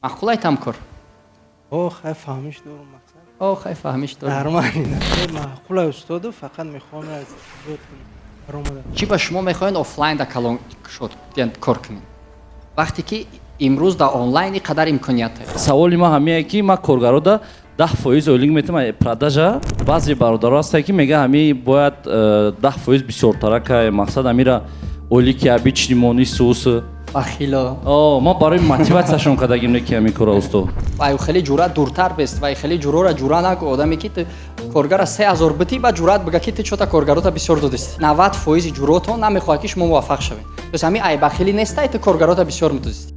Маъқулай там кор? О, хай, фаҳмиш дорум, мақсад. О, хай, фаҳмиш дорум. Нормально, маъқулай, устоду, фақат мехоҳам аз зиёд кунам баромада. Чӣ ба шумо мехоҳед офлайн да калон шуд кор кунед, вақте ки имрӯз дар онлайн ин қадар имконият ҳаст? Саволи ман ҳамие, ки ман коргарода 10% ойлик метавам продажа. Баъзе бародаро ҳастанд, ки мегӯянд, ҳами бояд 10% бисёртара кай, мақсад, ҳамира ойлики обычный мони сус. Бахило. О, ман барои мотиватсияшон кардагим, не ки ҳамин кора, усто. Вай хеле ҷуръат дуртар бест, вай хеле ҷурора ҷура наку. Одаме ки ту коргара 3000 битӣ, баъд ҷуръат бига, ки ту чота коргарота бисёр додисти. 90% ҷуротон намехоҳад, ки шумо муваффақ шавед. То есть ҳамин ай бахилӣ нестай, ту коргарота бисёр медодисти.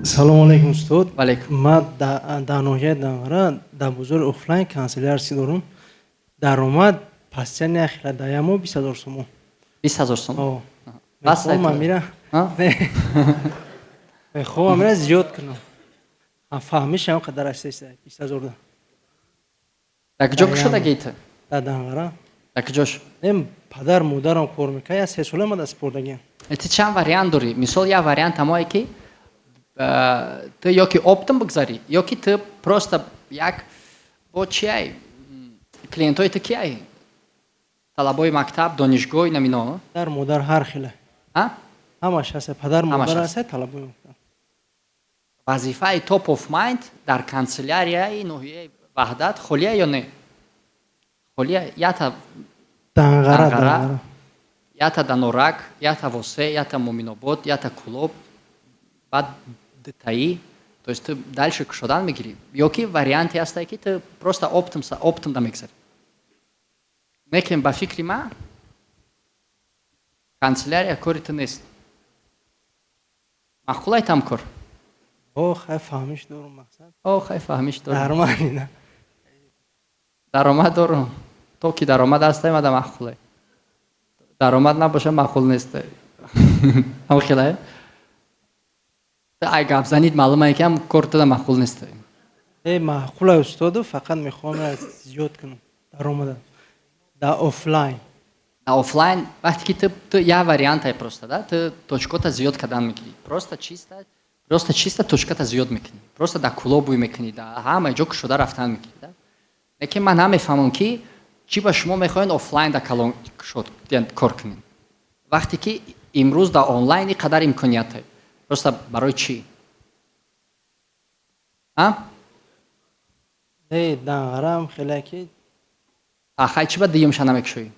Салому алейкум, устод. Валейкум. Ман дар ноҳияи Данғара, дар бозори офлайн канцелярский дорум. Даромад постоянно яхела, дар як моҳ 20 000 сомон. 20 000 сом? О. Бас. Мехоҳам амира мехоҳам амира зиёд кунам. Фаҳмишам қадар аст, 20 000 да. Дар куҷо кушодагии ту? Дар Данғара. Дар куҷош? Ем, падар модарам кор мекард, як 3 сола ма дар спордагиам. Ту чанд вариант дорӣ. Мисол, як вариант ҳамое, ки ту ё ки оптом бигзарӣ, ё ки ту просто як бо чиай, клиентҳои ту киай? Талабои мактаб, донишгоҳ, инамино? Падар модар ҳар хела. А? Ҳамаш ҳаст, падар Ҳамаш модар ҳаст. ҳаст, талабои мактаб. Вазифаи Top of Mind дар канселярияи ноҳияи Ваҳдат холия ё не? Холия ята? Данғара. Данғара. Данғара. Ята Данорак, ята Восе, ята Муминобод, ята Кулоб, баъд дтаи. То есть ту дальше кушодан мегирӣ, ё ки варианте ҳастае, ки ту просто оптом да мегзарӣ. Лекин ба фикри ман, канселярия кори ту нест. Маъқулай там кор? О, хай, фаҳмиш дорум, мақсад. О, хай, фаҳмиш дорум. Нормально. Даромад дорум. То ки даромад ҳастай, мада маъқулай. Даромад набоша, маъқул нестай. Ҳам хелай ай гапзанид, маълумае, ки ҳам кор туда маъқул нестай. Э, маъқулай, устоду, фақат мехоҳам аз зиёд кунам даромада дар офлайн. На офлайн, вақте ки ту як вариантай просто да, ту точкота зиёд кардан мекунӣ, просто чисто точката зиёд мекунӣ, просто дар Кулобуй мекунӣ, дар ҳама ҷо кушода рафтан мекунӣ да. Лекин ман намефаҳмам, ки чӣ ба шумо мехоҳед офлайн да калон шуд кор кунед, вақте ки имрӯз дар онлайн ин қадар имконият ҳаст. Просто барои чӣ, а? Не, Данғарам хеле ки. Ахай, чӣ ба дуюмша намекушоӣ?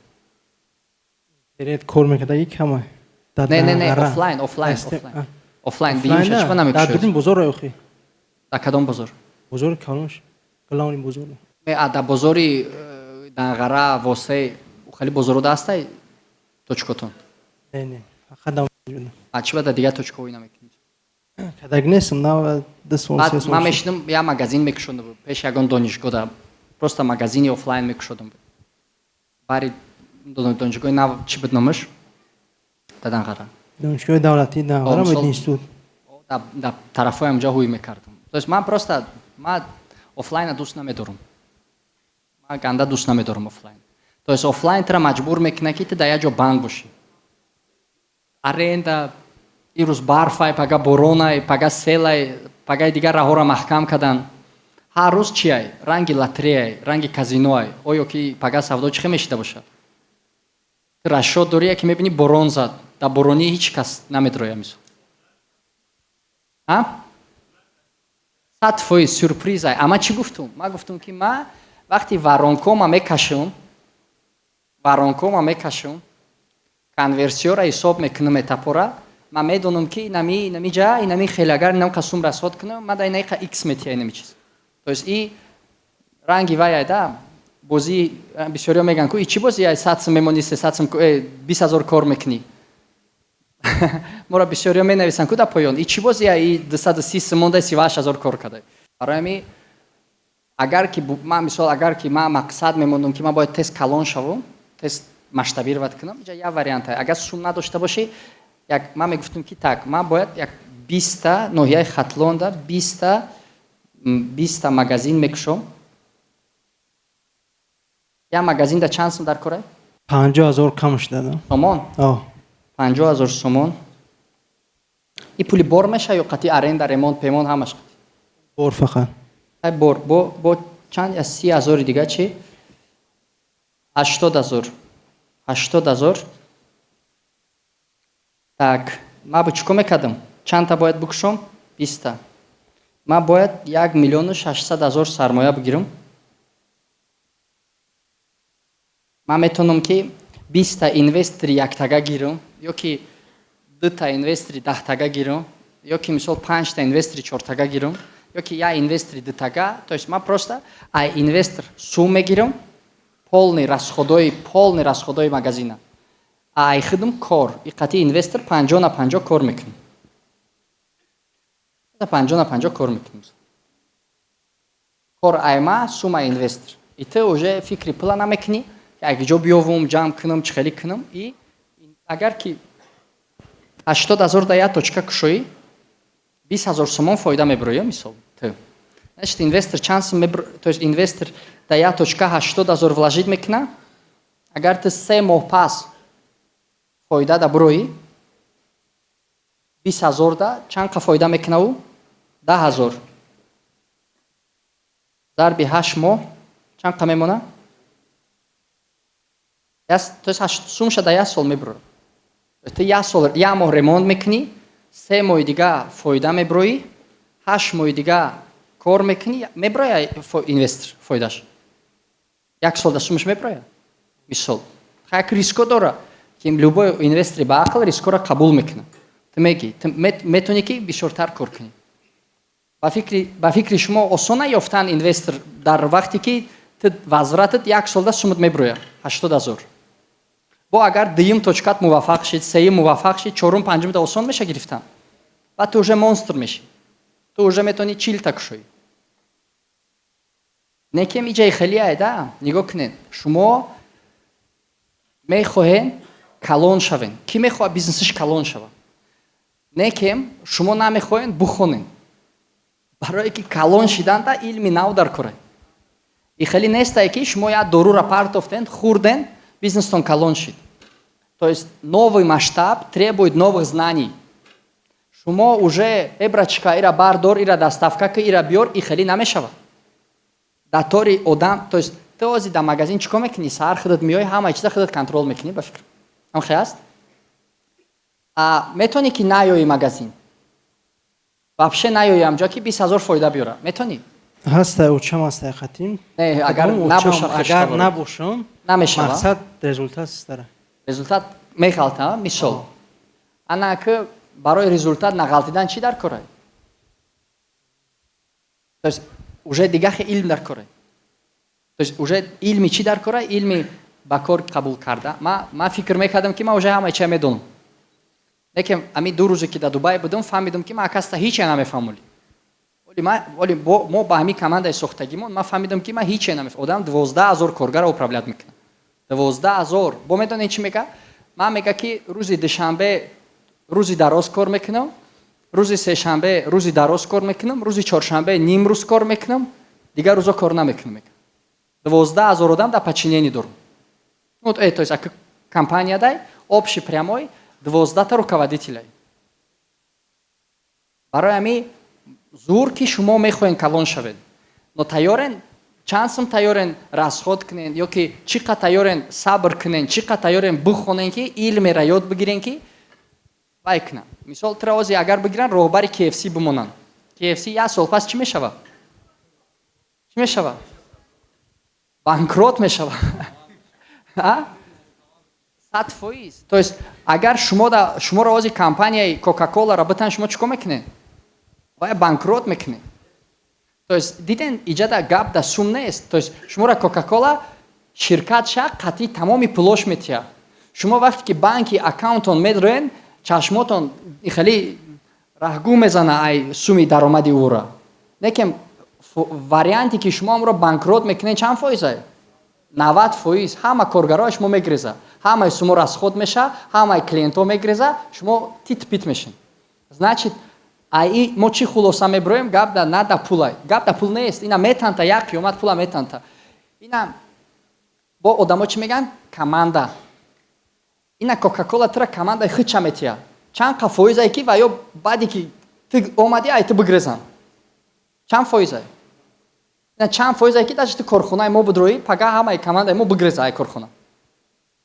Интернет кор мекардаги камай дар Не, Данғара. Офлайн. А, Офлайн дуюмша чӣ ба дар намекушоӣ? дурин бозор, охи. Дар кадом бозор? Бозори калонш, главный бозор. Не, а дар бозори Данғара, Восе, хеле бозоруда ҳастай точкотон? Не, фақат дар. А чӣ ба дар дигар точкаҳои намекунед? Кадаг нестам, на 2 сол, Баъд 3 сол ман шуд. мешинам, як магазин мекушодам пеш ягон донишгоҳда, просто магазини офлайн мекушодам бари донишгоҳи нав. Чӣ буд номаш дар Данғара? Донишгоҳи давлатии Данғара. Мисол- Мединститут. Дар тарафҳои ҳамҷа ҳуй мекардам. То есть ман просто ман офлайна дӯст намедорам, ман ганда дӯст намедорам офлайн. То есть офлайн тура маҷбур мекунад, ки ту дар як ҷо банд бошӣ. Аренда, ирӯз барфай, пага боронай, пага селай, пагаи дигар раҳоро маҳкам кардан. Ҳар рӯз чиай? Ранги лотереяй, ранги казиноай. Оё ки пага савдо чӣ хел мешида бошад? Ту расчёт дорӣ, ки мебинӣ, борон зад, дар боронӣ ҳеҷ кас намедроя, мисол. А 100% сюрпризай. Ама чӣ гуфтум? Ман гуфтум, ки ман вақти воронкома мекашам, воронкома мекашам, конверсиёра ҳисоб мекунам, этапора. Ман медонам, ки инами ҷа, инами хеле, агар инам қасум расход кунам, ман да инаиқа икс метия, инами чиз. То есть и ранги вай да бозӣ. Бисёриҳо мегӯянд, ку и чӣ бозӣ ай, 100 сум мемонӣ, 300 сум, 20 000 кор мекунӣ. Моро бисёриҳо менависанд, ку дар поён: и чӣ бозӣ ай, и 230 сум монда, 38 000 кор карда. Барои ҳамин, агар ки ман, мисол, агар ки ман мақсад мемондам, ки ман бояд тез калон шавам, тез масштабировать кунам, иҷа як вариант. Агар сум надошта бошӣ, як ман мегуфтам, ки так, ман бояд як 20-та ноҳияи Хатлонда 20-та магазин мекушом. Як магазин да чанд сум дар корай? 50 000 кам шудада. Сомон? О. 50 000 сомон. И пули бор меша ё қати аренда, ремонт, пемон, ҳамаш қати? Бор фақат. Ай, бор бо чанд, аз 30 000-и дига чи? 80 000, 80 000. Так, ма бо чӣ кор мекардам? Чандта бояд бикушом? 20-та. Ман бояд 1 600 000 сармоя бигирам. Ман метавонам, ки 20-та инвестори яктага гирам, ё ки дута инвестори 10-тага гирам, ё ки, мисол, панҷта инвестори чортага гирам, ё ки як инвестори дутага. То есть ман просто ай инвестор сум мегирам, полный расходои магазина, ай худам кор. И қати инвестор 50 на 50 кор мекунем, 50 на 50 кор мекунем. Кор айма, сума инвестор. И ту уже фикри пула намекунӣ, як ҷо биёвум, ҷамъ кунам, чӣ хеле кунам. И агар ки 80 000 да як точка кушоӣ, 20 000 сомон фоида мебироӣ, мисол, ту. Значит, инвестор чанд сум? То есть инвестор да як точка 80 000 вложить мекуна. Агар ту 3 моҳ пас фоида да бироӣ, 20 000 да чанд қа фоида мекуна ӯ? 10 000. Зарби 8 моҳ чанд қа мемона? То есть сумша да як сол мебурад. Ту як сол, як моҳ ремонт мекунӣ, 3 моҳи дига фоида мебироӣ, 8 моҳи дига кор мекунӣ, мебироя инвестор фоидаш. Як сол да сумаш мебироя, мисол. Як риско дора, ки любой инвестори ба ақл рискоро қабул мекунад. Ту мегӣ, ту метавонӣ, ки бисёртар кор кунӣ. Ба фикри шумо, осона ёфтан инвестор дар вақте ки ту возвратат як солда сумат мебироя 80 000? Бо агар дуюм точкат муваффақ шид, сеюм муваффақ шид, чорум, панҷумда осон меша гирифтан. Баъд ту уже монстр мешӣ, ту уже метавонӣ 40-та кушоӣ. Некем иҷаи хеле да. Нигоҳ кунед, шумо мехоҳед калон шавен. Кӣ мехоҳад бизнесиш калон шавад? Некем шумо намехоҳед бухонед, барое ки калон шиданда илми нав дар кора. И хеле нестае, ки шумо як дорура партофтен, хӯрден, бизнестон калон шид. То есть новый масштаб требует новых знаний. Шумо уже э, брачка, ира бардор, ира доставка ки, ира биёр, и хеле намешавад. Датори одам, то есть ту ози дар магазин чӣ кор мекунӣ? Саҳар худат меои, ҳамаи чиза худат контроль мекунӣ, ба фикр ҳам хе аст. Метавонӣ, ки наёи магазин, вообще наёи ҳамҷо, ки 20 000 фоида биёра, метавонӣ? Ҳаста, учам ҳаста қатим. Не, агар набоша. Агар набошам. Намешава. Мақсад результат стара. Результат мехалта, мисол. Ана ки барои результат нағалтидан чӣ дар корай? То есть уже дигахе илм дар корай. То есть уже илми чӣ дар корай? Илми ба кор қабул карда. Ма фикр мекардам, ки ман уже ҳамаи чия медонам. Лекин ами 2 рӯзе, ки дар Дубай будам, фаҳмидам, ки ман акаста ҳиче намефаҳмоли. Оли мо ба ҳамин командаи сохтагимон ман фаҳмидам, ки ман ҳиче намефаҳмам. Одам 12 000 коргарро управлять мекунад, 12 000. Бо медонед, чӣ мега? Ман мега, ки рӯзи душанбе рӯзи дароз кор мекунам, рӯзи сешанбе рӯзи дароз кор мекунам, рӯзи чоршанбе нимрӯз кор мекунам, дигар рӯзо кор намекунам, мега. 12 000 одам дар подчинении дорам. Ну, то есть компания дай общий прямой 12-та руководителей. Барои ҳами зур, ки шумо мехоҳед калон шавед, но тайёрен, чанд сум тайёрен расход кунен, ё ки чӣ қад тайёрен сабр кунен, чӣ қад тайёрен бихонен, ки илмера ёд бигирен, ки вай кунам. Мисол, тура ози агар бигиран, роҳбари KFC бимонанд, KFC як сол пас чӣ мешавад? Чӣ мешавад? Банкрот мешавад, 100%. То есть агар шуморо ози компанияи Кока-Коларо битан, шумо чӣ кор мекунед? Вая банкрот мекунед. То есть диден, иҷада гап да сум нест. То есть шуморо Кока-Кола ширкат ша қатъи тамоми пулош метиҳад. Шумо вақте ки банки аккаунтон медроен, чашмотон хеле раҳгӯ мезана ай суми даромади ӯра. Лекин варианте, ки шумо амро банкрот мекунед, чанд фоизае? 90%. Ҳама коргарои шумо мегреза, ҳамаи сумо расход меша, ҳамаи клиентҳо мегреза, шумо тит пит мешин. Значит, аи мо чӣ хулоса мебироем? Гап да на да пулай, гап да пул нест. Ина метанта, як қиёмат пула метанта. Ина Бо одамо чӣ мегӯянд? Команда. Ина Кока-Кола тура командаи худша метия. Чанд қа фоизае ки ва ё баъде ки ту омадӣ, ай ту бигрезан? Чанд фоизае? Ина чанд фоизае ки даже ту корхонаи мо бидроӣ, пага ҳамаи командаи мо бигреза ай корхона?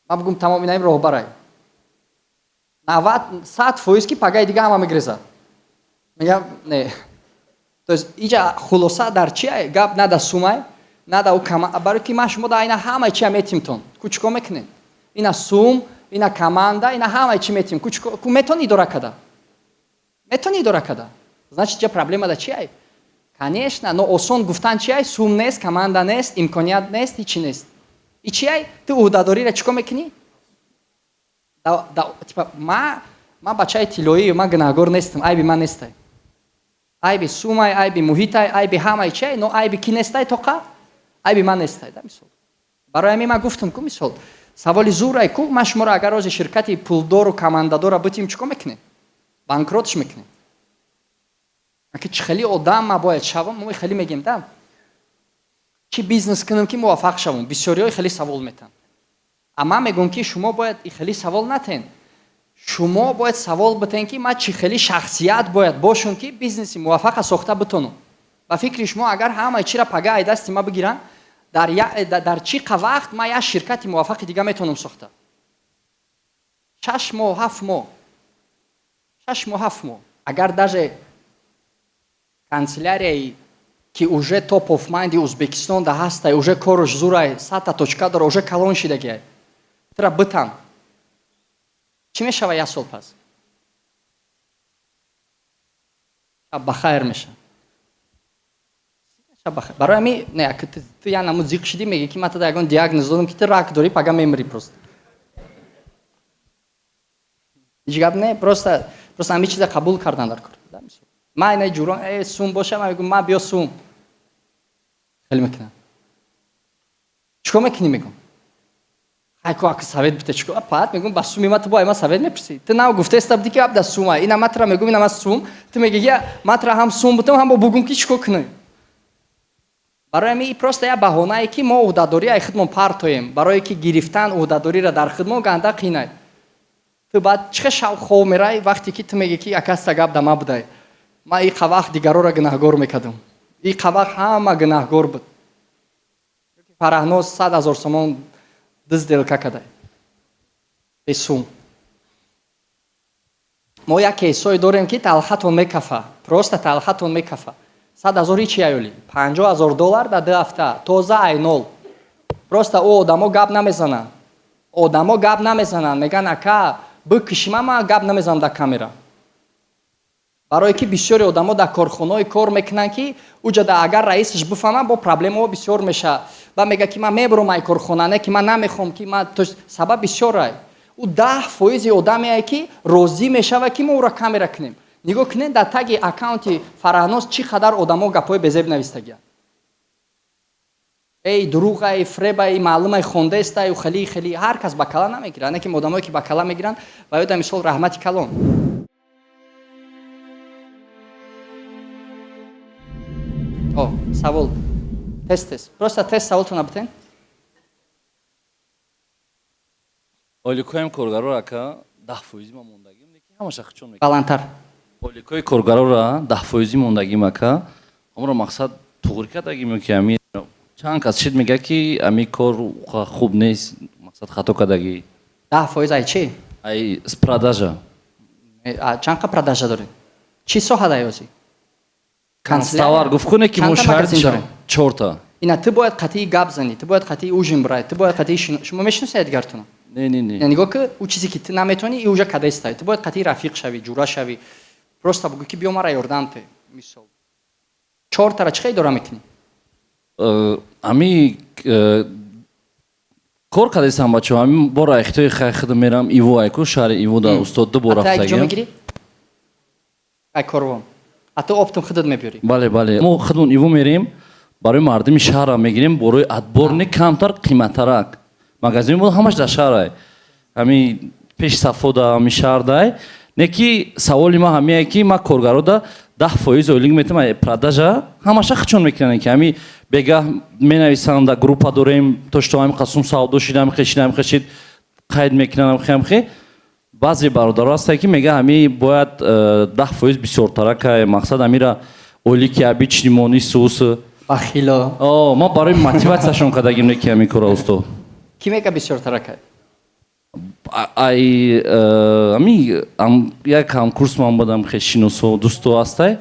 Ман бугум, тамом, инаим роҳбарай. 90, 100% ки пагаи дига ҳама мегрезад. Мегам, не. То есть иҷа хулоса дар чи гап? Нада сумай, нада у кама, барои ки ман шумо да ина ҳамаи чия метимтон. Ку чико мекунед? Ина сум, ина команда, ина ҳамаи чи метим. Ку чико ку метони идора када? Метони идора када? Значит, иҷа проблема да чи ай? Конечно, но осон гуфтан чи ай? Сум нест, команда нест, имконият нест, ҳичи нест. И чи ай? Ту ӯҳдадориро чико мекунӣ? Да, типа, ма бачаи тиллоӣ, ман гунаҳгор нестам, айби ман нестай. Айби сумай, айби муҳитай, айби ҳамаи чиай, но айби ки нестай тоқа? Айби ман нестай, да, мисол. Барои ҳамин ман гуфтам ку, мисол, саволи зурай ку, ман шуморо агар рози ширкати пулдору командадора бутим, чико мекунем? Банкротш мекунем. Аки чӣ хели одам ма бояд шавам, мо хеле мегем, да? Чӣ бизнес кунам ки муваффақ шавам? Бисёриҳо хеле савол метан. А ман мегӯм ки шумо бояд и хеле савол натен. Шумо бояд савол битен ки ман чӣ хели шахсият бояд бошам, ки бизнеси муваффақа сохта битонам. Ба фикри шумо, агар ҳамаи чира пага ай дасти ма бигиранд, дар чӣ қа вақт ман як ширкати муваффақи дига метавонам сохта? 6 моҳ, 7 моҳ. 6 моҳ, 7 моҳ. Агар даже канцелярияи ки уже top of mind Узбекистон да ҳастай, уже корш зурай, 100-та точка дора, уже калон шидагиай, тура битан, чӣ мешава як сол пас? Шаб бахайр меша. Шаб бахайр. Барои ҳамин не, ту як намуд зиқ шидӣ, мегӣ ки ман тада ягон диагноз додам ки ту рак дорӣ, пага мемирӣ просто. Ҳеҷ гап не, просто ҳамин чиза қабул кардан дар кор. Ман ина ҷурон э сум боша, ман мегӯм, ман биё сум. Хеле мекунам. Чикор мекунӣ, мегӯм? Хайко ак совет бита чикор? Пат мегӯм, ба суми ма ту бо ма совет мепурсӣ. Ту нав гуфтаеста будӣ ки абда сума. Ина матра мегӯм, ина ма сум. Ту мегӣ я матра ҳам сум бутам, ҳам бо бугум ки чикор кунӣ? Барои ҳамин просто як баҳонае ки мо ӯҳдадорӣ ай худмон партоем, барое ки гирифтан ӯҳдадориро дар худмон ганда қинай. Ту баъд чӣ хел шав хоб мерай, вақте ки ту мегӣ ки акаста гап да ма будай? Ман и вақт дигароро гунаҳгор мекардам. И вақт ҳама гунаҳгор буд. Фараҳноз 100 000 сомон дизделка кадай. Бесум. Мо як кейсое дорем ки талхатон мекафа. Просто талхатон мекафа. 100 000 ҳичи аёли. 50 000 доллар дар 2 ҳафта. Тоза айнол. Просто ӯ одамо гап намезананд. Одамо гап намезананд. Мегӯянд, ака, бикушима, ман гап намезанам дар камера. Барое ки бисёри одамо дар корхонаҳое кор мекунанд, ки уҷа агар раисаш бифаҳмад, бо проблемаҳо бисёр мешавад. Ба мега ки ман мебурам ай корхона, не ки ман намехоҳам ки ман, то сабаб бисёрай. Ӯ 10% одамее ки розӣ мешавад ки мо ӯро камера кунем. Нигоҳ кунед, дар таги аккаунти Фараҳноз чӣ қадар одамо гапҳои безеб навистагианд. Эй дурӯғай, фребай, маълумай, хондаестай, хели хели ҳар кас ба кала намегирад, не ки одамое ки ба кала мегиранд, ва ёда мисол раҳмати калон. О, савол. Тез тез. Просто тез саволтона битен. Ойликҳоям коргароро ака 10 фоизи ма мондагим, лекин ҳамаша хичон мекунам. Баландтар. Ойликҳои коргароро 10 фоизи мондагим ака. Ҳамонро мақсад туғри кардагим ки ами чанд кас шид мега ки ами кор хуб нест, мақсад хато кардагӣ. 10% ай чи? Ай с продажа. Чанд қа продажа доред? Чӣ соҳа дай озӣ? Канцтовар гуфт куне ки мо шаҳр чорта. Ина ту бояд қатъии гап занӣ, ту бояд қатъии ужин бирай, ту бояд қатъии шумо мешиносед дигартона? Не, не, не. Нигоҳ ки ӯ чизе ки ту наметонӣ, и уже кадестай. Ту бояд қатъии рафиқ шавӣ, ҷура шавӣ. Просто бугӯ ки биё мара ёрдам те. Мисол. Чортара чӣ хел идора мекунӣ? Ами кор кардесам бачаҳо, ами бора ихтиёри хай худам мерам Иво айку шаҳри Иво да устод ду бор рафтагиам. Мегирӣ? Ай корвон. А ту оптом худат мебиёрӣ? Бале, бале. Мо худмон Иво мерем, барои мардуми шаҳрам мегирем, барои отборни камтар қиматтарак. Магазин буд ҳамаш дар шаҳрай. Ҳами пеши сафода ҳами шаҳрдай. Не ки саволи ма ҳамие ки ма коргарода 10% ойлик метам продажа ҳамаша хичон мекунанд ки ҳами Бегаҳ менависанд, да группа дорем, то что ҳами қасум савдо шид, ҳами хешид, ҳами хешид, қайд мекунанд, ҳами хе. Баъзе бародаро ҳастанд, ки мега, ҳами бояд 10% бисёртара кай, мақсад ҳамира ойлики обычный мони сус. Бахило. О, ма барои мотиватсияшон кардагим, не ки ҳамин кора, усто. Ки мега бисёртара кай? Ай ами як ҳамкурс ман будам, хеш шиносо, дӯсто ҳастай,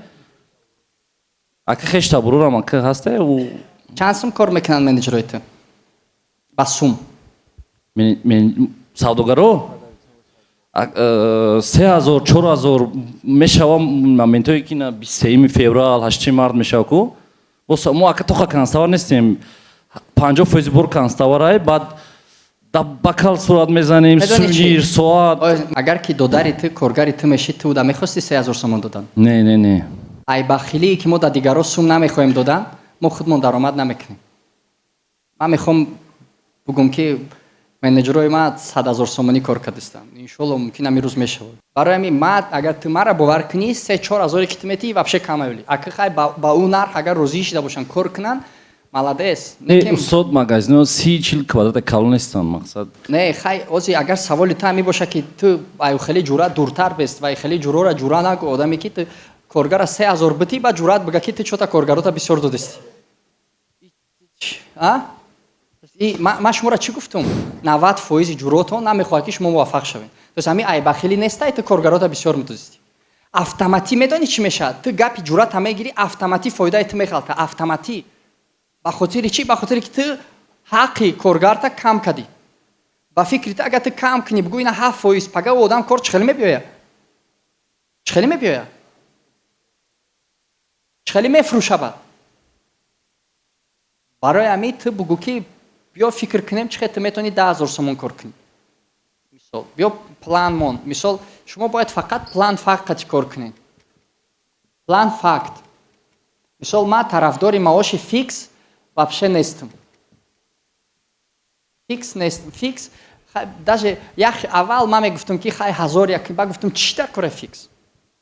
ака, хеш табурорам, ака ҳастай ӯ. Чанд сум кор мекунанд менеҷерои ту ба сум? Савдогаро 3000, 4000 мешава. Моментое ки на 23-юми феврал, 8-и март мешава ку, мо, ака, тоха канцтовар нестем, 50% бор канцтоварай, баъд да бакал сурат мезанем. Медонӣ чӣ? Сувенир, соат. Ой, агар ки додари ту коргари ту мешид, ту уда мехости 3000 сомон додан? Не, не, не. Ай бахилие ки мо да дигаро сум намехоҳем додан, мо худмон даромад намекунем. Ман мехоҳам бугум, ки менеҷерои ма 100 000 сомонӣ кор кардистанд. Иншолло, мумкин ҳамин рӯз мешавад. Барои ҳамин ма, агар ту мара бовар кунӣ, 3-4 ҳазоре ки ту метиҳӣ, вообще камаюли. Ака, хай, ба ӯ нарх агар розӣ шида бошанд, кор кунанд, молодец. Не. Некем- Устод, магазино 30-40 квадрата калон нестанд, мақсад. Не, хай, ози агар саволи ту ҳамин боша, ки ту аю хеле ҷуръат дуртар бест ва хеле ҷурора ҷура нагӯ. Одаме ки ту коргара 3000 битӣ, ба ҷуръат бига, ки ту чота коргарота бисёр додистӣ. А ман шуморо чӣ гуфтум? 90% ҷуротон намехоҳад, ки шумо муваффақ шавед. То есть ҳамин айбахилӣ нестай, ту коргарота бисёр медодистӣ. Автоматӣ медонӣ чӣ мешавад? Ту гапи ҷуръата мегирӣ, автоматӣ фоидаи ту мехалта, автоматӣ. Ба хотири чӣ? Ба хотире ки ту ҳаққи коргарта кам кардӣ. Ба фикри ту, агар ту кам кунӣ, бугӯ, ина 7%, пага ӯ одам кор чӣ хеле мебиёяд? Чӣ хеле мебиёяд? Чӣ хеле мефурӯшавад? Барои ҳамин ту бугӯ, ки биё фикр кунем, чӣ хел ту метавонӣ 10 000 сомон кор кунӣ. Мисол, биё план мон. Мисол, шумо бояд фақат план факт қати кор кунед, план факт. Мисол, ман тарафдори маоши фикс вообще нестам, фикс нестам. Фикс даже як аввал ман мегуфтам, ки хай, ҳазор як, ба гуфтам, чӣ дар кора фикс,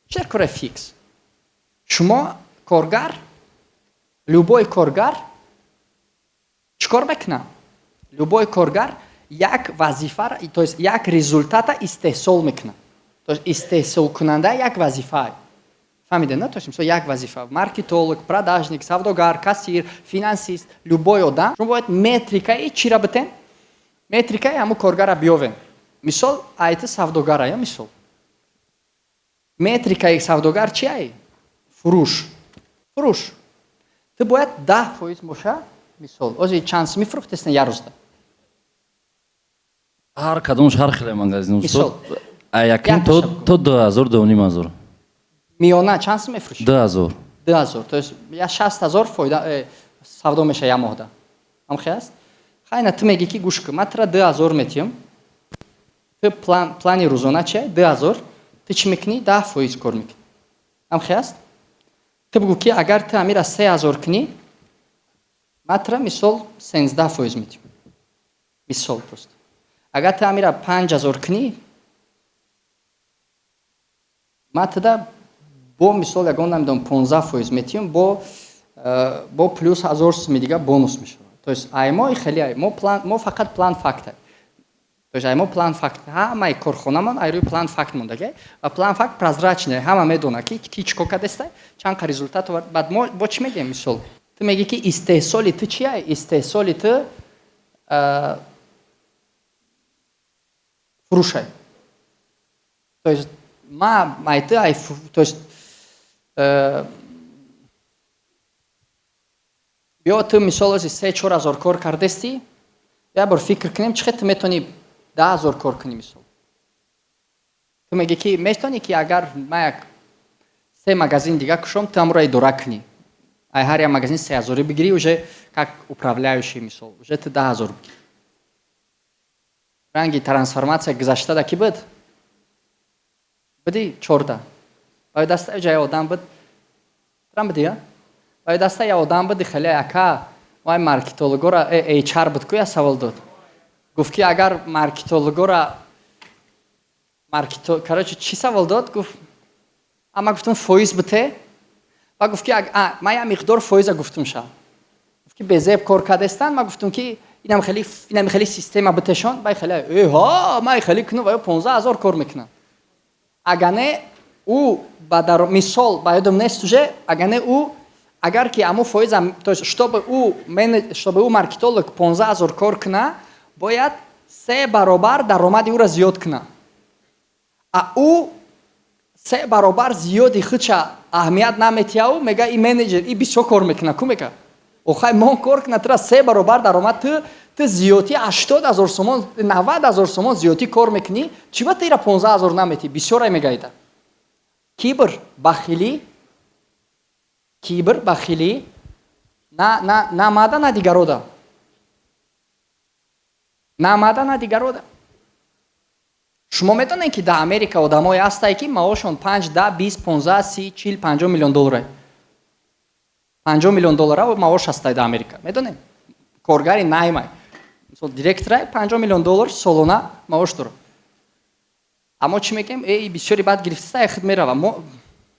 чӣ дар кора фикс? Шумо коргар, любой коргар чӣ кор мекунад? Любой коргар як вазифа, то есть як результата истеҳсол мекунад, то есть истеҳсолкунанда як вазифа, фаҳмиде, на? То есть, мисол, як вазифа: маркетолог, продажник, савдогар, кассир, финансист, любой одам. Шумо бояд метрикаи чира битен, метрикаи ҳамун коргара биёвен. Мисол, айти савдогара ё мисол, метрикаи савдогар чи ай? Фурӯш, фурӯш. Ту бояд 10% боша. Мисол, ози чанд сум мефурӯхтест як рӯзда? Ҳар кадомш ҳар хеле магазин, устод. Якин Як то 2000, 2500. Миёна чанд сум мефурӯшӣ? 2000. 2000, то есть я 60 000 фоида савдо меша як моҳда, ҳамхе аст? Хайна, ту мегӣ, ки гӯш кун, ман тура 2000 метиҳам. Ту плани рӯзона чи? 2000. Ту чӣ мекунӣ? 10% кор мекунӣ, ҳамхе аст? Ту бугӯ, ки агар ту амира 3000 кунӣ, ман тура, мисол, 13% метиҳам. Мисол, просто агар ту амира 5000 кунӣ, ман туда бо, мисол, ягон, намедонам, 15% метиҳам, бо плюс 1000 суми дига бонус мешавад. То есть ай мо хеле ай мо план, мо фақат план факт. То есть ай мо план факт, ҳамаи корхонамон ай рӯи план факт мондагай ва план факт прозрачный, ҳама медонад, ки чӣ кор кардестай, чанд қа результат овард. Баъд мо бо чӣ мегӯем? Мисол, ту мегӣ, ки истеҳсоли ту чи ай? Истеҳсоли ту фурӯшай. То есть ма ай ту ай, то есть биё, ту, мисол, ози 3-4 ҳазор кор кардестӣ, як бор фикр кунем, чӣ хел ту метавонӣ 10 000 кор кунӣ. Мисол, ту мегӣ, ки метавонӣ, ки агар ман як се магазин дига кушом, ту ҳамро идора кунӣ, ай ҳар як магазин 3000-ӣ бигирӣ, уже как управляющий, мисол, уже ту 10 000 бигирӣ. Ранги трансформатсия гузашта да ки буд, буди чорда баъд даста ҷа одам буд, трам буди, баъд даста я одам буди, хеле ака, вай маркетологора, HR буд ку, я савол дод, гуфт, ки агар маркетологора маркето, короче, чӣ савол дод, гуфт, ама гуфтум, фоиз бите, ва гуфт, ки ман як миқдор фоиза гуфтум ша. Ки безеб кор кардестанд. Ман гуфтам, ки инам хеле система битешон, бай хеле эҳо, ман хеле кунам ва ё 15 000 кор мекунам. Агар не, ӯ ба дар мисол ба ёдам нест уже, агар не, ӯ агар ки аму фоизам, то есть чтобы ӯ маркетолог 15 000 кор куна, бояд се баробар даромади ӯро зиёд куна. А ӯ се баробар зиёди худша аҳамият наметиҳау, мега: «И менеҷер и бисёр кор мекуна ку?» Мега: «Охай, мон кор куна, тура се баробар даромад, ту зиёдӣ 80 000 сомон, 90 000 сомон зиёдӣ кор мекунӣ, чӣ ба ту ира 15 000 наметӣ?» Бисёрай мегаида. Кибр, бахилӣ, кибр, бахилӣ на мада, на дигарода, на мада, на дигарода. Шумо медонед, ки дар Америка одамое ҳастае, ки маошон 5, 10, 20, 15, 30, 40, 50 миллион доллара, 50 миллион доллара маош ҳастай дар Америка, медонед? Коргари наймай, мисол, директорай, 50 миллион доллар солона маош дорад. Аммо чӣ мегӯем? Эй, бисёри баъд гирифтаста, худ мерава.